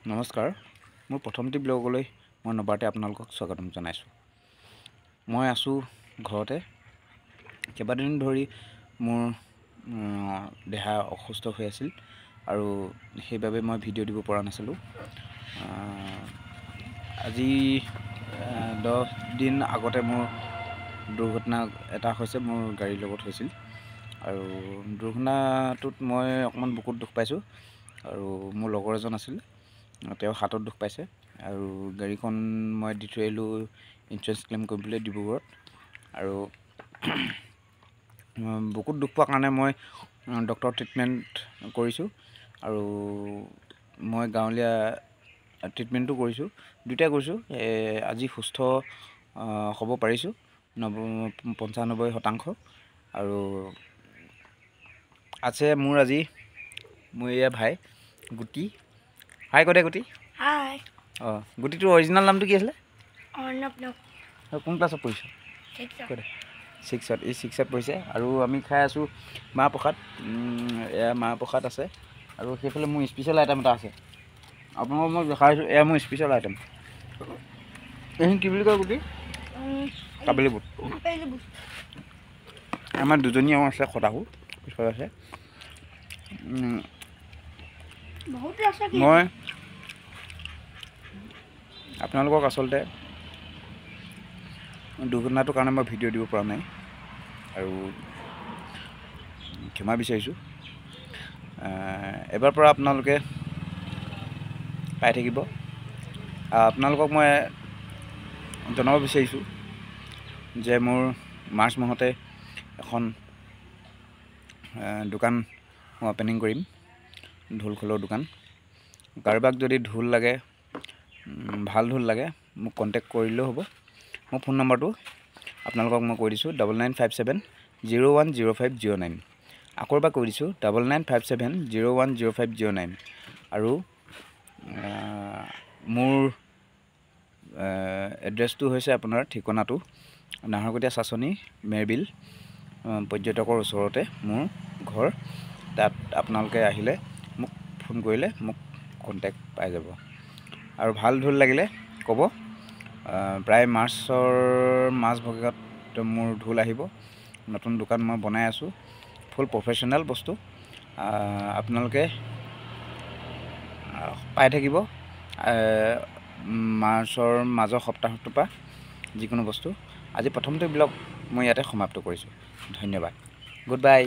নমস্কাৰ, মোৰ প্ৰথমটি ব্লগলৈ মই নবাৰতে আপোনালোকক স্বাগতম জনাইছোঁ। মই আছোঁ ঘৰতে। কেইবাদিন ধৰি মোৰ দেহা অসুস্থ হৈ আছিল আৰু সেইবাবে মই ভিডিঅ' দিব পৰা নাছিলোঁ। আজি 10 দিন আগতে মোৰ দুৰ্ঘটনা এটা হৈছে, মোৰ গাড়ীৰ লগত হৈছিল আৰু দুৰ্ঘটনাটোত মই অকণমান বুকুত দুখ পাইছোঁ আৰু মোৰ লগৰ এজন আছিল, তেওঁ হাতত দুখ পাইছে। আৰু গাড়ীখন মই দি থৈ আহিলোঁ ইঞ্চুৰেঞ্চ ক্লেইম কৰিবলৈ ডিব্ৰুগড়ত। আৰু বুকুত দুখ পোৱাৰ কাৰণে মই ডক্টৰ ট্ৰিটমেণ্ট কৰিছোঁ আৰু মই গাঁৱলীয়া ট্ৰিটমেণ্টো কৰিছোঁ, দুয়োটাই কৰিছোঁ। আজি সুস্থ হ'ব পাৰিছোঁ 95%। আৰু আছে মোৰ আজি মোৰ এয়া ভাই গুটি। হাই কৈ দে গুটি। হাই। অঁ, গুটিটোৰ অৰিজিনেল নামটো কি আছিলে? অৰ্ণৱ নেওগ। কোন ক্লাছত পঢ়িছ কৈ দে? ছিক্সত। ই ছিক্সত পঢ়িছে। আৰু আমি খাই আছোঁ মাহ প্ৰসাদ। এয়া মাহ প্ৰসাদ আছে আৰু সেইফালে মোৰ স্পেচিয়েল আইটেম এটা আছে, আপোনালোকক মই দেখাই আছোঁ। এয়া মোৰ স্পেচিয়েল আইটেম। এইখিনি কি বুলি কয় গুটি? কাবেলি বুট। আমাৰ দুজনী আৰু আছে খটাহু পিছফালে আছে। মই আপোনালোকক আচলতে দুৰ্ঘটনাটোৰ কাৰণে মই ভিডিঅ' দিব পৰা নাই আৰু ক্ষমা বিচাৰিছোঁ। এবাৰ পৰা আপোনালোকে পাই থাকিব। আপোনালোকক মই জনাব বিচাৰিছোঁ যে মোৰ মাৰ্চ মাহতে এখন দোকান মই অ'পেনিং কৰিম, ঢোল খোলৰ দোকান। কাৰোবাক যদি ঢোল লাগে, ভাল ঢোল লাগে, মোক কণ্টেক্ট কৰিলেও হ'ব। মোৰ ফোন নম্বৰটো আপোনালোকক মই কৈ দিছোঁ, 9957010509। আকৌ এবাৰ কৈ দিছোঁ, 9957010509। আৰু মোৰ এড্ৰেছটো হৈছে আপোনাৰ ঠিকনাটো নাহৰকটীয়া চাচনি মেৰবিল পৰ্যটকৰ ওচৰতে মোৰ ঘৰ। তাত আপোনালোকে আহিলে মোক ফোন কৰিলে মোক কণ্টেক্ট পাই যাব। আৰু ভাল ঢোল লাগিলে ক'ব। প্ৰায় মাৰ্চৰ মাজভাগত মোৰ ঢোল আহিব। নতুন দোকান মই বনাই আছোঁ, ফুল প্ৰফেশ্যনেল বস্তু। আপোনালোকে পাই থাকিব মাৰ্চৰ মাজৰ সপ্তাহটোৰ পৰা যিকোনো বস্তু। আজি প্ৰথমটো ব্লগ মই ইয়াতে সমাপ্ত কৰিছোঁ। ধন্যবাদ, গুড বাই।